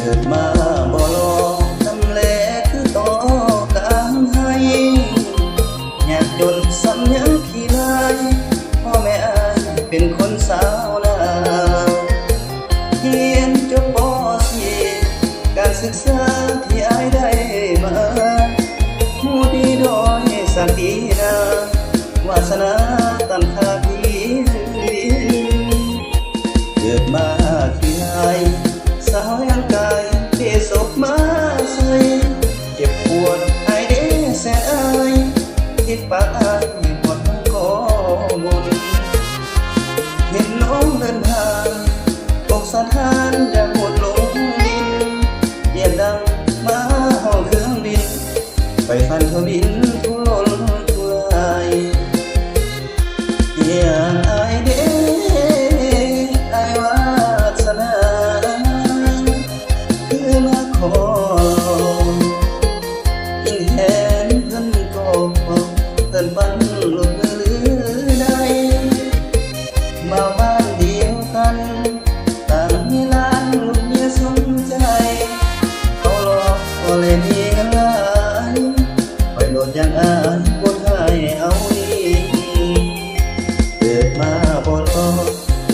ເກີດມາບໍ່ຫຼໍ່ ນຳແລຄືຕໍ່ກາງໄຮ່ ຍາກຈົນສ່ຳຍັງຂີ້ລາຍ ພໍ່ແມ່ອ້າຍເປັນຄົນຊາວນາ ຮຽນຈົບ ປໍສີ່ ການສຶກສາທີ່ອ້າຍໄດ້ມາ ຮູ້ດີດ້ອຍສັກດີນາ ວາສະໜາຕ່ຳຄ່າທີ່ດິນ ເກີດມາຂີ້ຮ້າຍ ສາວຮ່າງກາຍເປສົບມາໃສ່ ເຈັບປວດອ້າຍເດ້ແສນອາຍ ຕິດປາກອ້າຍຮອດມັນກໍບົນ ເຫັນນ້ອງເດີນທາງ ອົກສະທ້ານຢາກມຸດລົງດິນ ປຽບດັ່ງມ້າຫ້ອງເຄື່ອງບິນ ໄຟຝັນທະວິນທຸລົນທຸລາຍ ຢ່າງອ້າຍເດ້ ອ້າຍວາສະໜາ ຄືມາຂໍ ກິນແທນເພິ່ນກໍເພິ່ນປັນລູກເຫຼືອໄດ້ ມາບ້ານດຽວກັນ ຕ່າງມີຫຼານລູກເມຍສົມໃຈ ເຂົາຫຼໍ່ແລະມີເງິນຫຼາຍ ຂ້ອຍໂລດຢ່າງອ້າຍບໍ່ໃຫ້ເອົາອີກ ເກີດມາບໍ່ຫຼໍ່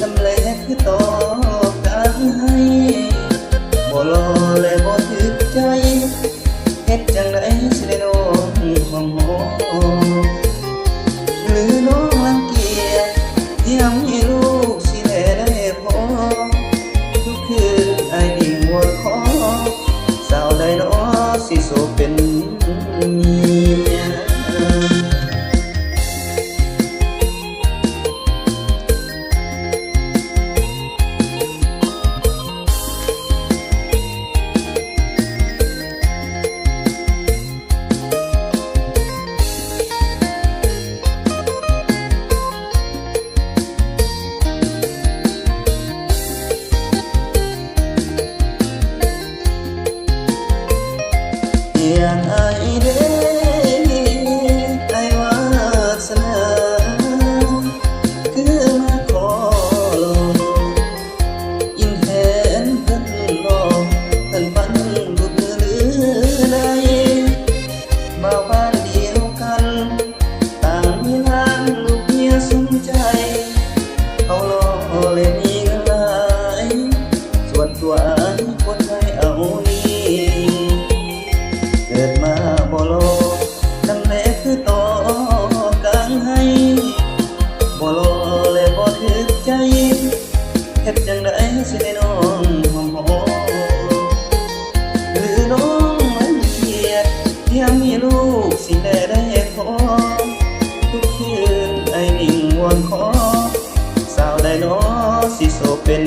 ນຳແລຄືຕໍ່ກາງໄຮ່ ບໍ່ຫຼໍ່ແລະບໍ່ຖືກໃຈ ເຮັດຈັ່ງໃດຊິໄດ້ນ້ອງຫອມຫົວ ຫຼືນ້ອງລັງກຽດ ທີ່ຍັງມີລູກຊິແລໄດ້ພໍ ທຸກຄືນອ້າຍນິ່ງວອນຂໍ ສາວໃດນໍຊິໂສເປັນເມຍ. ຢ່າງອ້າຍເດ້ ອ້າຍວາສະໜາ ຄືມາຂໍຫຼອກ ອິງແທນເພິ່ນຫຼອກ ເພິ່ນປັນບຸດເຫຼືອໄດ້ ມາບ້ານດຽວກັນ ຕ່າງມີຫຼານລູກເມຍສົມໃຈ ເຂົາຫຼໍ່ແລະມີເງິນຫຼາຍ ສ່ວນຕົວອ້າຍບໍ່ໃຫ້ເອົານີ້ ເກີດມາບໍ່ຫຼໍ່ ນຳແລຄືຕໍ່ກາງໄຮ່ ບໍ່ຫຼໍ່ແລະບໍ່ຖືກໃຈ ເຮັດຈັ່ງໃດຊິໄດ້ນ້ອງຫອມຫົວ ຫຼືນ້ອງລັງກຽດ ຍາມມີລູກຊິແລໄດ້ພໍ ທຸກຄືນອ້າຍນິ່ງວອນຂໍ ສາວໃດນໍຊິໂສເປັນ